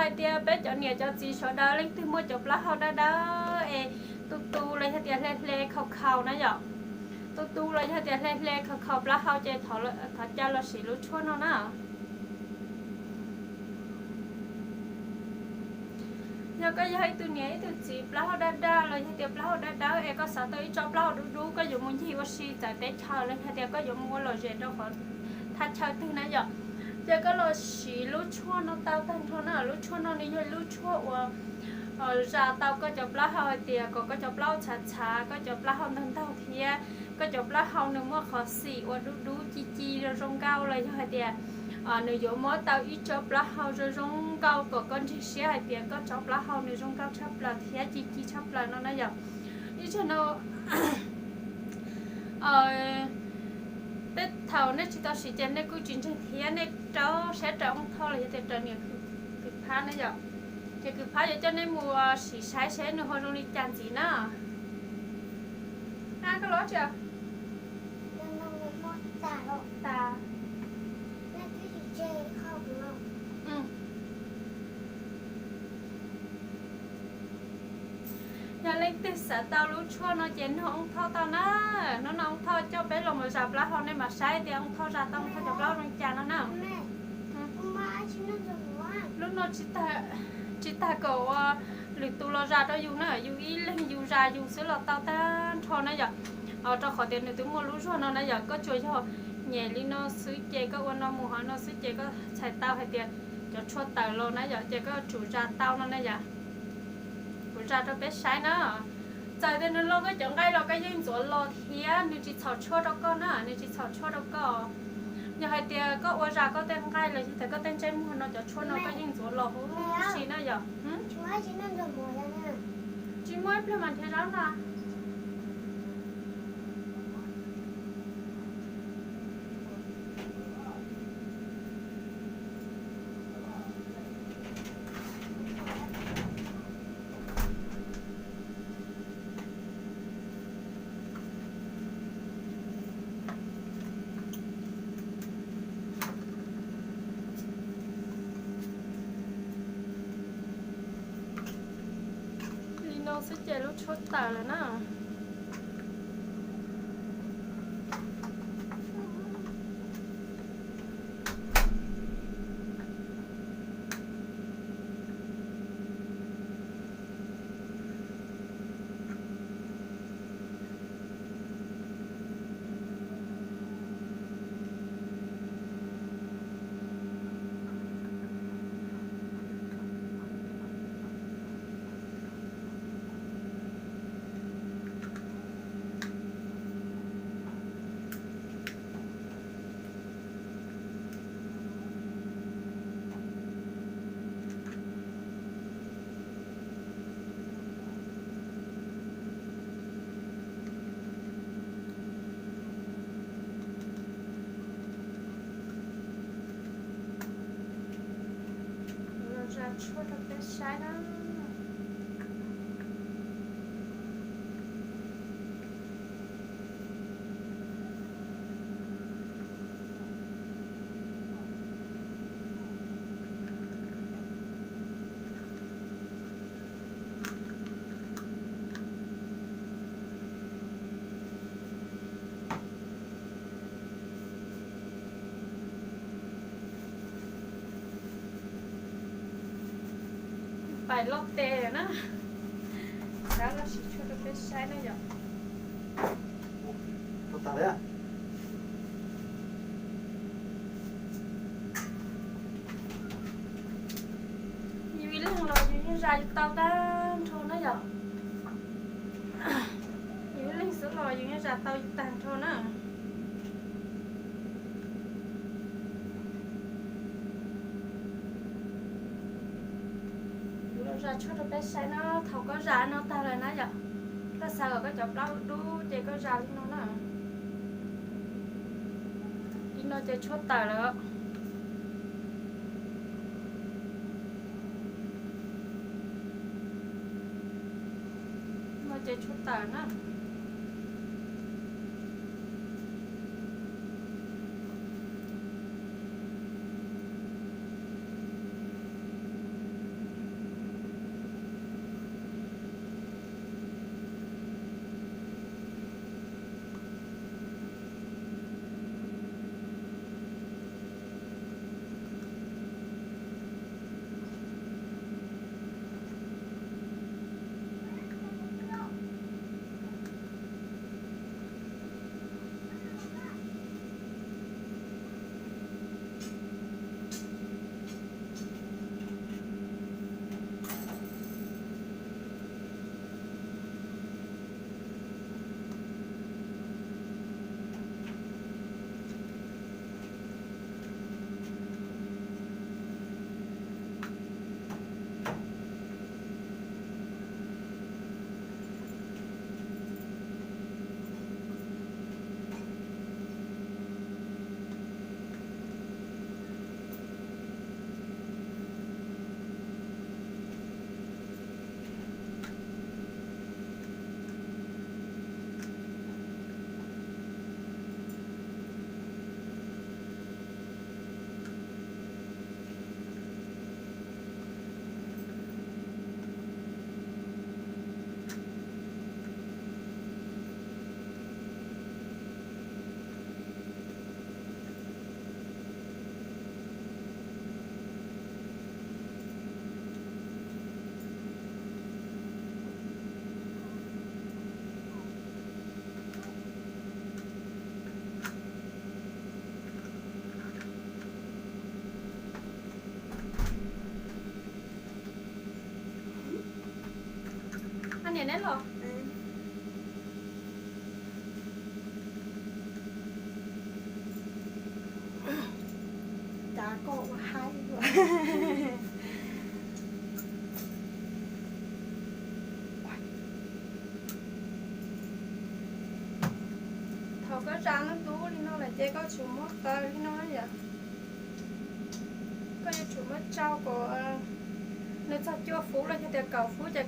Hais tias peb cov niam cov txiv sawv daws leej twg muaj cov plaub hau dawb dawb es tu tu los yog tias hle hle khaus khaus na yom, tu tu los yog tias hle hle khaus khaus plaub hau ces thov ca los siv lub tshuaj no na. Yog koj yog ib tug niam ib tug txiv plaub hau daj daj los yog tias plaub hau dawb dawb es koj xav tau ib tsob plaub hau dub dub koj yuav mus ncig ua si txawv teb chaws los yog tias koj yuav mus ua lom zem rau qhov thaj chaw twg na yom, ces koj los siv lub tshuaj no tau tag nrho na. Lub tshuaj no nws yog lub tshuaj uas zas tau koj cov plaub hau hais tias kom koj cov plaub hau txhav txhav, koj cov plaub hau ntaug ntaug thiab koj cov plaub hau nws muaj qhov xim uas dub dub ci ci zoo zoo nkauj los yog hais tias nws yuav muab tau ib tsob plaub hau zoo zoo nkauj kom koj ntseeg siab hais tias koj tsob plaub hau nws zoo nkauj tshaj plaws thiab ci ci tshaj plaws no na yom. Ib zaug no tej thaum nej tsis tau siv ces nej kuj tsis ntseeg thiab nej rau siab raws Oob Thoj los yog tias raws niam Kws Phab na yom. Ces Kws Phab yuav coj nej mus siv saib seb nws ho zoo li cas ntxiv na. Koj los tsis tas. Yog leej twg xav tau lub tshuaj no ces nug Oob Thoj tau na. Hnub no Oob Thoj coj peb los mus zas plaub hau nej mam saib tias Oob Thoj zas tau Oob Thoj cov plaub zoo cas no na. Lub no tsis tag kom ua lwm tus los zas rau yus na, yus ib leeg yus zas yus xwb los tau tag nrho na yom. Rau qhov tias nws twb muaj lub zuag no na yom, koj tsuas yog nyem li no xwb ces koj ua no mus hauv no xwb ces koj txhais tau hais tias cov tshuaj tawm los na yom, ces koj tsum zas tau no na yom. Kuv zas rau peb saib na. Txawm tias nws loj koj cov nqaij los koj yeej ntxuav los thiab nws tsis txhaum tshuaj rau koj na, nws tsis txhaum tshuaj rau koj. Yog hais tias koj ua zas koj tej nqaij los yog tias koj tej ntsej muag no cov tshuaj no koj yeej ntxuav los huv si na yom. Tsis muaj ib pliag mas nrhiav zaub na. Li no xwb ces lub tshuaj tawm lawm na. Los zas tshuaj rau peb saib na. Pais loj tes na. Rov los siv tshuaj rau peb saib na yom. Yus ib leeg los yus yeej zas tau tag nrho na yom. Yus ib leeg xwb los yus yeej zas tau tag nrho na. Kuv los zas tshuaj rau peb saib na, thaum koj zas no tag lawm na yom, koj xav kom koj cov plaub dub ces koj zas li no na. Li no ces tshuaj tawm lawm. No ces tshuaj tawm na. Neb los, cas koj ua haib ua. Thaum koj zam ntub li no lawm ces koj tsum muab qaws li no yom. Koj yuav tsum muab tsau kom nws txog cuaj fuv los yog tias kaum fuv ces